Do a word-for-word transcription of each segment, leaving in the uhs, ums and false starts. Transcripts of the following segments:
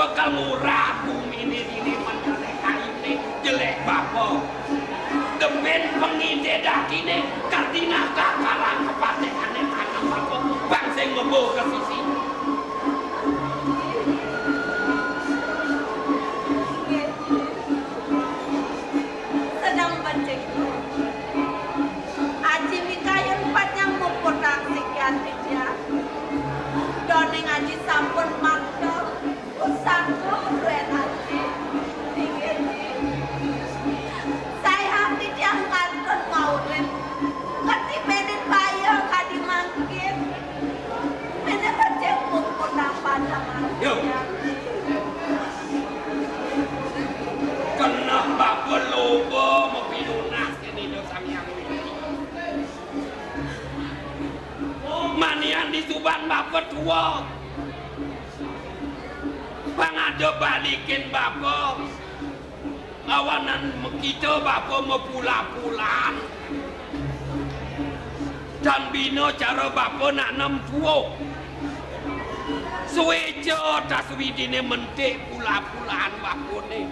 Bakal ngurah guminé dini menjelek ayuné jelek bapa. Depén pengidé dakiné kardinal kakalan kepatéané anak bapa bang sing mebo ka sisi. Sedeng becik. Aji mikayun panyang muputang sikian titiang. Doning aji sampun makta. Usaku duén aji. Inggih, Ji. Sayang titiang kantun maurip. Ketibenin baya kadi mangkin. Méné becik puputang panyang. Yo. Keneh bapa loba mapinunas kén Ida Sang Hyang Widhi. Manian disuban bapa tua. Pang ada balikin bapa. Awanan makita bapa mapula-pulaan. Tan bina cara bapa nak nem tua. Suéca tas Widiné mentik pula-pulaan bapané.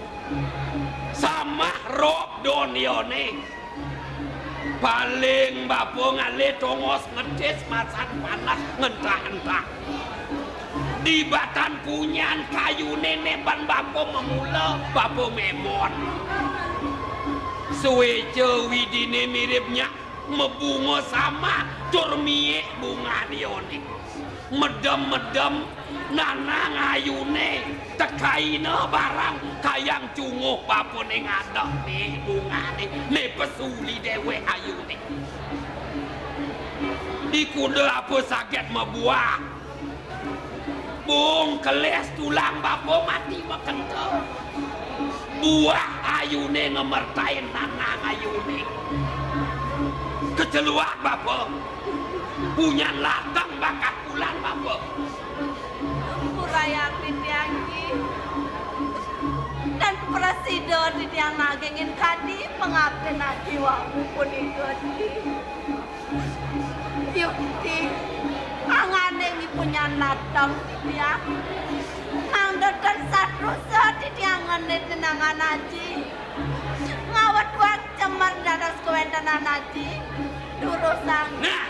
Samah rob doniané. Paling bapa ngalih tongos ngetis masan panas ngentah-entah. Di batan punyan kayuné né ban bapa mamula, bapa mémon. Suéca Widiné mirib nyak mabunga samah tur miik bungan ioné. Medem-medem nanang ayuné, tekaina barang kayang cunguh bapané ngadek miik bungané, né pesuli déwék ayuné. Di kuda apa saget mabuah. Bung kelis tulang bapa mati makenta. Buah ayuné ngemertain nanang ayuné. Keceluak bapa. Punyan latang bakat bulan bapa. Purayang titiang, Ji. Dan prasida titiang nagingin kadi pangabdin aji wau punika, Ji. Yukti, anganing punyan latang titiang. Mangda tan saterusé titiang ngenit nenangan aji. Ngawetuang cemer dados kawéntenan aji. Durusang. Nah,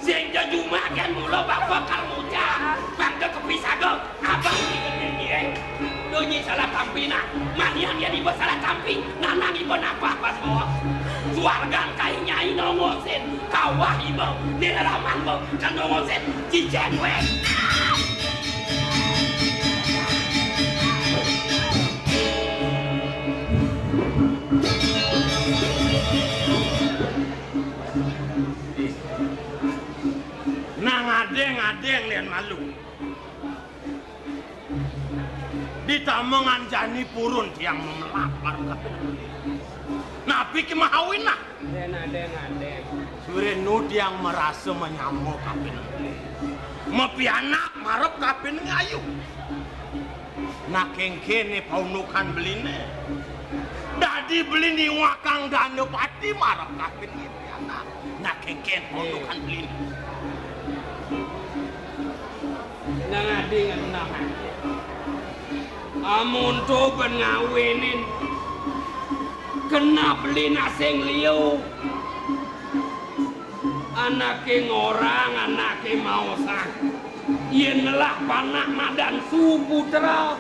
sing jejumah kén mula bapa kal muja. Mangda kepisaga. Abang iki gedé nggih. Dunyi salah tampi nah. Manian yén iba salah tampi, nanang iba nabah basa. Suargan kai nyai nongosin. Kawah iba, nilaraman iba, kan nongosin. Cicén wé. Nang adéng-adéng lian malu. Di tamengan jani purun tiang mamelapar ka. Napi ké mahawin nah? Dén adéng-adéng. Surénu tiang marasa manyama kapin. Mapianak marep kapin ngayu. Nah, kéngkéné paundukan beliné. Dadi beli niwakang dana pati marep kapin pianak. Nah, kéngkén paundukan beliné. Nang adi ngenah. Amun to ben ngawinin. Kena beli nasing liu. Anaké ngorang, anaké maosang. Yén nelah panak madan Suputra,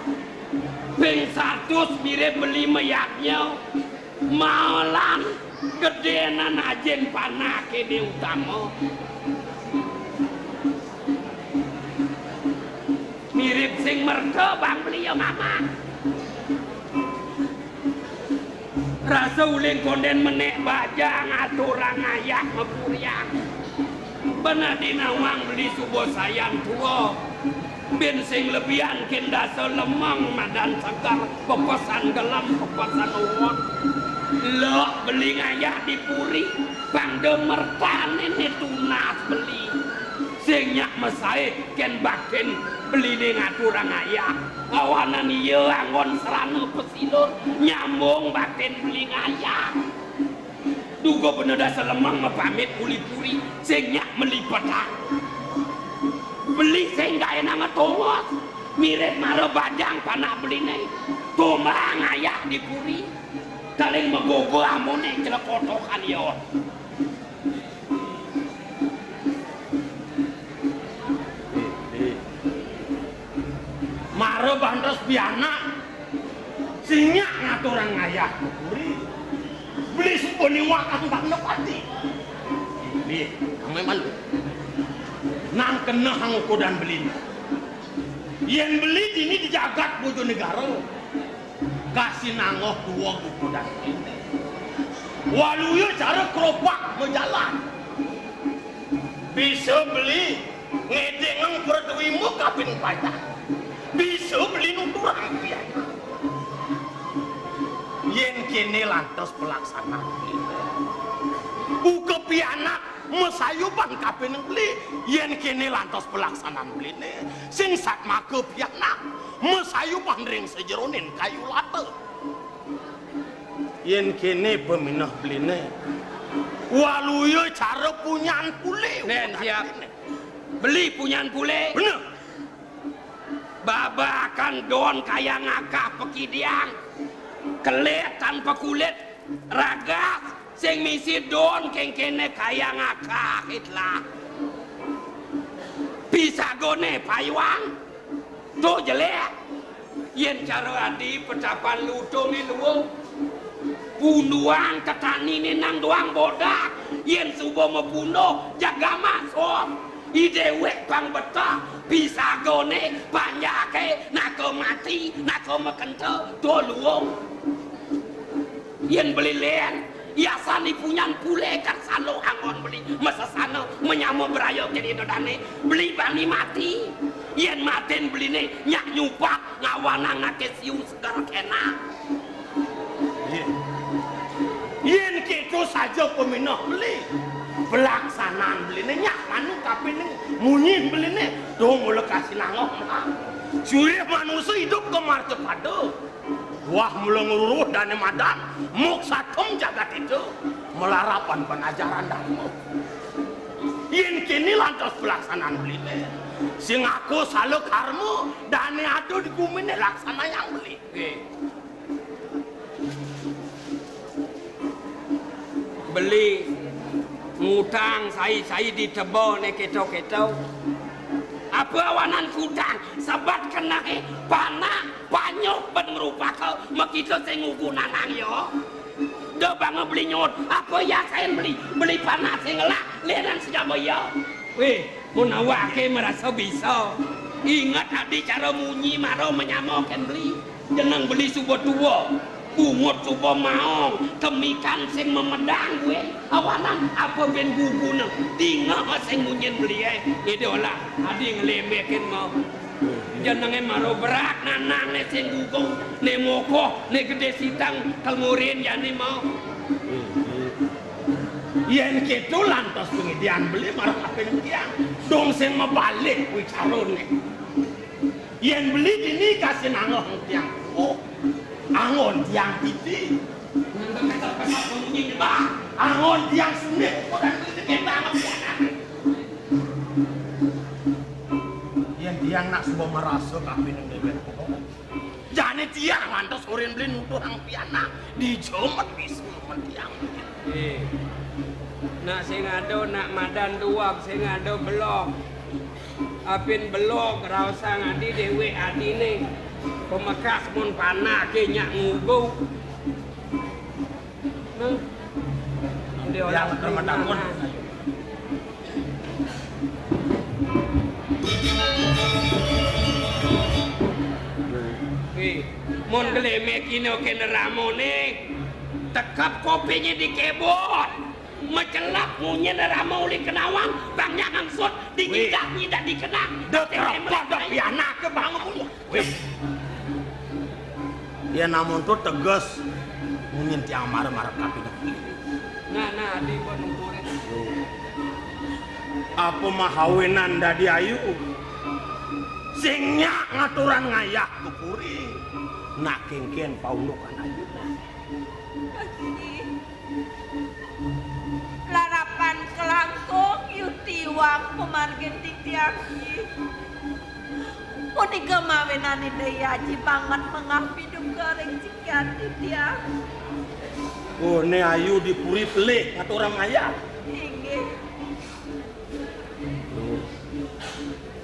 ping satus mirib beli mayadnya, malan gedénan ajin panaké dé utama. Mirib sing merta bang beli ya mama. Rasa uling kondén menék bajang aturang ayah ngepuriang. Bener di nawang beli suba sayan tua. Bin sing lebihan kén dasa lemeng madan seger pepesan gelem pepesan uwon. Lok beli ngayah di puri pang demertané né tunas beli. Sing nyak mesaé kén baktin beliné ngaturang ayah. Awanan ia anggon serana pesilur nyambung baktin beli ngayah. Duga bener dasa lemeng mapamit uli puri sing nyak melipetang. Beli sing gaénang ngetongos. Mirip mara bajang panak beliné. Tumbang ayah di puri. Kaling magoba amoné celekotokan ya. Mara bantos pianak. Sing nyak ngaturang ayah puri. Beli suba niwakang tanda pati. Beli, nang memang lu. Nang keneh angukudan beli. Yén beli dini di jagat Bojonegara, kasinangoh dua gugudan kéné. Waluya cara keropak majalan. Bisa beli ngedengeng pradwima kapin pacang. Bisa beli nuturang pianak. Yén kéné lantas pelaksanaan. Buka pianak masayuban kapining beli, yén kéné lantas pelaksanaan beliné, sing satmaka pianak, masayuban ring sajeroning kayu lata. Yén kéné pamineh beliné, waluya cara punyan pulé. Nén siap. Beliné. Beli punyan pulé. Bener. Babakan don kayang akah pakidiang, kelet tanpa kulit, ragas, sing misi don kéngkéné kayang akah itlah. Pisagané payuang, to jelék. Yén cara adi petapan lutungé luung. Punduhan tetaniné nang doang bodak. Yén suba mapunduh, jaga masuk. I déwék pang betah, pisagané, panjaké, naka mati, naka makenta, to luung. Yén beli lén, yasan i punyan pulé kan salo angon beli, masesana, manyama braya kéné dodané, beli bani mati. Yén matin beliné nyak nyupak, ngawanang naké siu seger kénak. Yén kéto saja pamineh beli, pelaksanaan beliné nyak manut kapining munyin beliné, dong mula kasinangoh. Surya manusa idup ka marcapada. Wah, mula ngruruh dané madan, muk satem jagat itu, malarapan panajaran dharma. Yén kéné lantas pelaksanaan beliné, sing aku sala karma, dané ada di guminé laksanayang beli. Nggih. Beli ngutang sai-sai diteba né kéto-kéto. Apa awanan kutang, sebat kenehé, panak, panyuh, ben ngrupaka, makita sing ngugu nanang ya. Da banga beli nyuut, apa yasain beli, beli panak sing ngelak, lénan sejaba ya. Wéh, mun awaké marasa bisa, inget adi cara munyi mara manyama kén beli. Jeneng beli suba tua, bungut suba maong, temikan sing mamedang buin. Awanan apa buin guguna, dingeh sing munyin belié. Ida olah, adi nglémbekin mau. Jenengé mara berak nanang né sing gugu, né mokoh, né gedé siteng, kelmurin jani mau. Yén kéto lantas pangidian beli marep kapining tiang, dong sing mabalik wicarané. Yén beli dini kasinangoh tiang tuuh, angon tiang titi. Angon tiang sundih, ukuran beli kéto angon tiang. Yén tiang nak suba marasa kapining déwék. Jani tiang ngantos urin beli nuturang pianak, dija mét bisa men tiang. Eh, nak sing ada, nak madan duweg, sing ada belog. Apin belog, raosang adi déwék adiné. Pamekas mun panaké nyak ngugu. Nah, dia orang terima takut. Wih, mun glemek ino kena ramone, tekep kopinye dikebon. Mecelak munyin rama uli kenawang, bang nyak angsut, dinyidak-nyidak dikenang. Dek repot, dek pianak ke bang punya. Wih. Yén amun to teges, munyin tiang mara-mara kapinepi. Nah, nah, adi gua nungguin. Apa mahawinan dadi ayu? Sing nyak ngaturang ngayah ka puri. Nak kénkén paundukan ayu. Larapan kalangkung, yu tiwang pamargin titiang. Punika mawinan Ida Hyang Aji banget mengah piduka ring cikian titiang. Oh, né ayu di puri pelih ngaturang ayah. Inggih.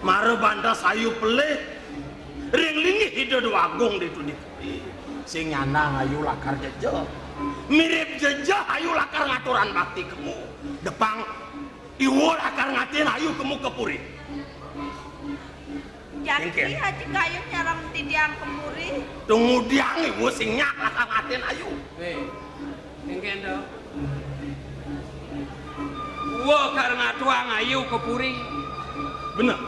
Mara bantas ayu pelih ring linggih Ida Déwa Agung ditu di puri. Sing nyandang ayu lakar jejeh. Mirib jejeh ayu lakar ngaturang bakti kemu. Depang iwa lakar ngatin ayu kemu ka puri. Jani Aji Kayun nyareng titiang ka puri. Tungudiang iwa sing nyak lakar ngatin ayu. Wéh, kéngkén to. Wa kar ngatuang ayu ka puri. Bener.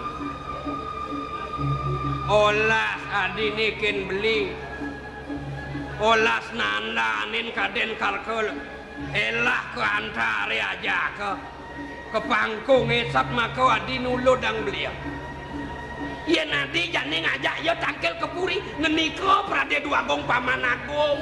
Olas adiné kén beli. Olas nandanin kadén kalkul. Elah ka antaré ajaka. Ka pangkungé sat maka adi nuludang beli. Yén adi jani ngajak ia tangkil ka puri, ngenika pradé Déwa Agung Paman Agung.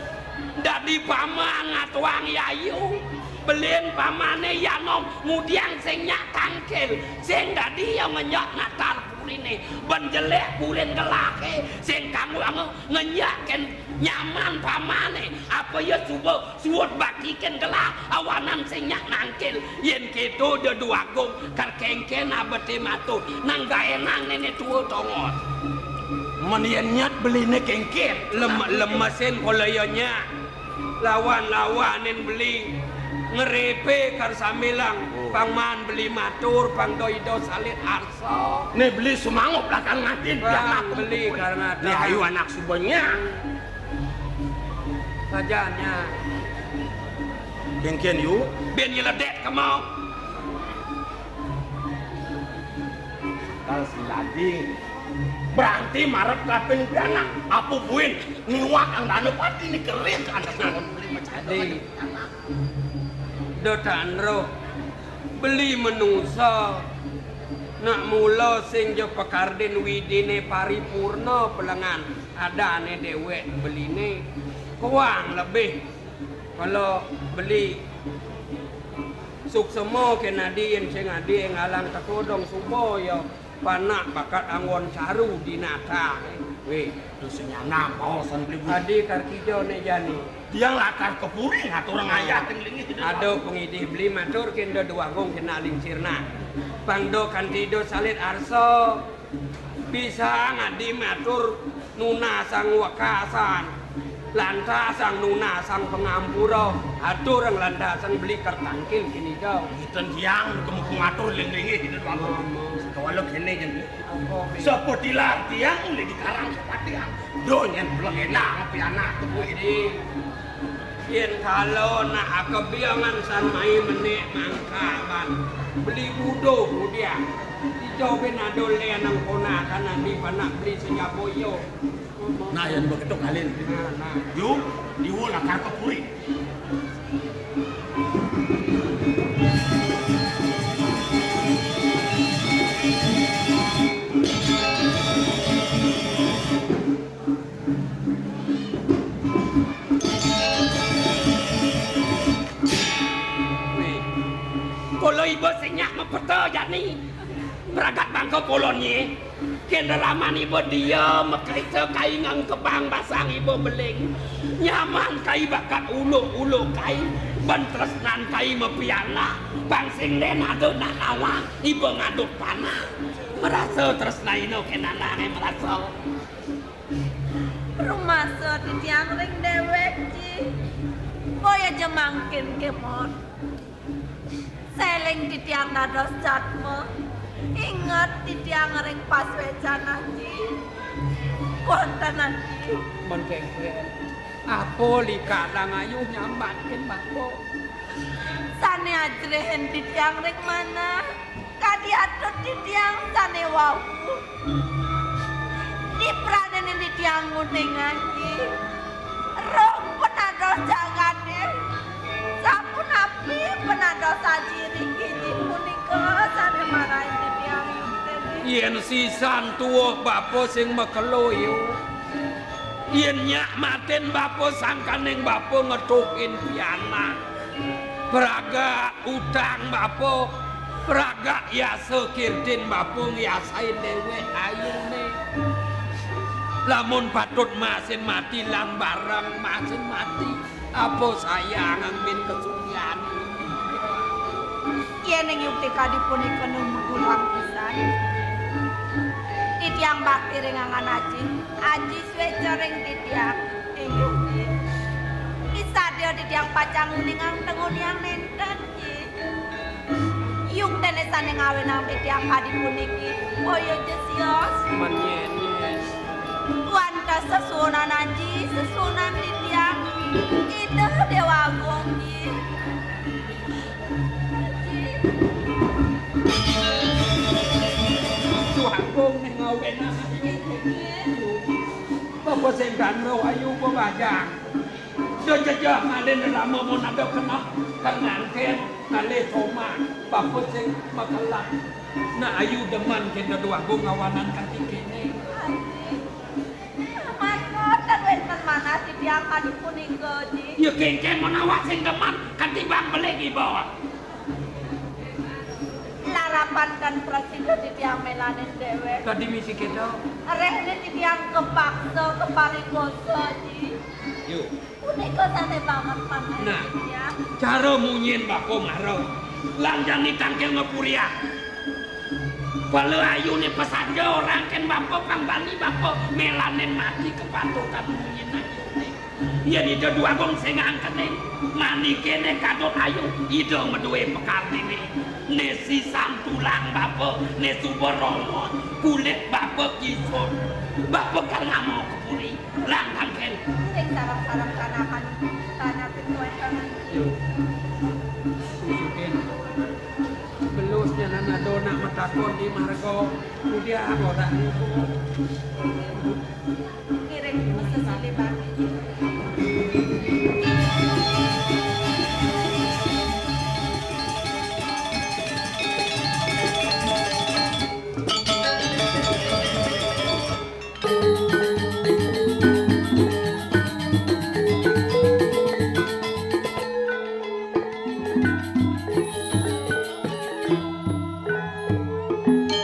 Dadi paman ngatuang ia ayu. Belin pamané ia nom ngudiang sing nyak tangkil, sing dadi ia ngenyak natar puriné. Ban jelék purin gelahé, sing kanggo anga ngenyak kén nyaman pamané. Apa ia suba suud bakti kén gelah awanan sing nyak nangkil. Yén kéto Déwa Agung, kar kéngkén abeté matur, nang gaénang néné tua tongos. Men yén nyat beliné kéngkén. Lem-, lemesin kala ia nyak. Lawan-lawanin beli. Ngrépé kar sambilang. Oh. Pang maan beli matur, pang da Ida salit arsa. Né beli sumangup lakar ngatin. Pang beli kar ngatin. Né ayu anak suba nyak. Sajan nyak. Kéngkén yu. Bin nyeledék kemau. Kal silading. Berarti marep kaping pianak. Apa buin niwak ang Danapati ni keris anak. Adi. Da tan roh. Beli manusa. Nak mula sing ja pakardin widiné paripurna pelengan adané déwék beliné. Kuang lebih kala beli suksema kén adi yén sing adi ngalang teka dong suba ya panak bakat anggon caru dinata. Wéh. Terus nyana maosan beli beli. Adi kar kija né jani. Tiang lakar ka puri ngaturang ayah teng linggih. Ada pangidih beli matur kén da Déwa Agung kena lingsirna. Pang da kanti da salit arsa. Bisa ngadi matur nunasang wekasan. Lantasang nunasang pangampura. Aturang lantasang beli kar tangkil kini da. Ngiten tiang kemu pangatur ling linggih kita dua. Kawala kene jen. Apa, Bli? Sapa tilar tiang ulih dikarang sapa tiang. Do nyen belengenang pianak tu, Bu. Adi, yén kala nak akebiangan san mai menék mangkaban. Beli buduh mudian. Ijo bin adol lé nang ponakan adi panak beli senyaboyo. Nah, yén begitu kalin. Nah, nah. Yu, diwul akar kepuri. Wih, kala iba sing nyak mapeta jani. Pragat bangka polonye. Kén reraman iba dia makriksa kai ngangkebang basang iba beling. Nyaman kai bakat uluk-uluk kai. Ban tresnan kai mapianak. Pang sing dén ada nak nawang iba ngadut panah. Marasa tresnaina kén anake marasa. Rumasa titiang ring déwék, Ji. Boya ja mangkin kémon. Séling titiang dados jadma. Inget titiang ring pasuécan, Ji. Wonten, Ji. Mon kéngkén. Apa likadang ayu nyambatkin bapa? Sané ajrihin titiang ring manah. Kadi atur titiang sané wau. Dipranin titiang nguningang, Ji. Roh penados jagaté. Sapunapi penados aji ring inggih punika sané marahin titiang, Ji. Yén sisan tuwuh bapa sing makelo, yu. Yén nyak matin bapa sangkaning bapa ngetuhin pianak. Pragat utang bapa Pragak yasa kirdin bapa ngyasain déwék ayuné. Lamun patut masin mati, lan bareng masin mati. Apa sayang angin kasugihan? Yéning yukti kadi punika nu magulang pisan. Titiang bakti ring angan aji, aji suéca ring titiang. Inggih, Ji. Misadia titiang pacang nguningang tenuniang nénten, Ji. Yuktiné sané ngawinang titiang kadi puniki, boya ja sios. Manyén, Ji. Wantah sesuunan aji, sesuunan titiang. Ida Déwa Agung, Ji. Ji. Déwa Agung né ngawinang. Inggih. Bapa sing dan roh ayu bebajang. Da jejeh ngalih lelama mun ada kena kangantén ngalih somah. Bapa sing makelak. Nah, ayu demen kéné Déwa Agung ngawanang kanti kéné. Aji. Manut wénten manah titiang kadi punika, Ji. Ya kénkén mun awak sing demen kanti bang beli iba. Larapan tan prasida titiang mélanin déwék. Tadi misi kéto. Réhné titiang kapaksa, kaparibosa, Ji. Yo. Punika sané banget panah. Nah, titiang. Cara munyin bapa mara. Lan jani tangkil ngapuriak. Pala ayuné pasanja orang kén bapa pang bani bapa mélanin mati kapatutan munyin ayuné. Yén Ida Déwa Agung sing ngangkenin, manikéné kadut ayu, Ida madué pakardiné. Né sisan tulang bapa, né suba rama, kulit bapa kisun. Bapa kal ngama ka puri, lan tangkil. Sing sareng-sareng kanakan, kanakin kuénten. Yo. Susukin. Belusnya nana dona matakon di marga. Kudiang ora niku. Ngiring masa saliban.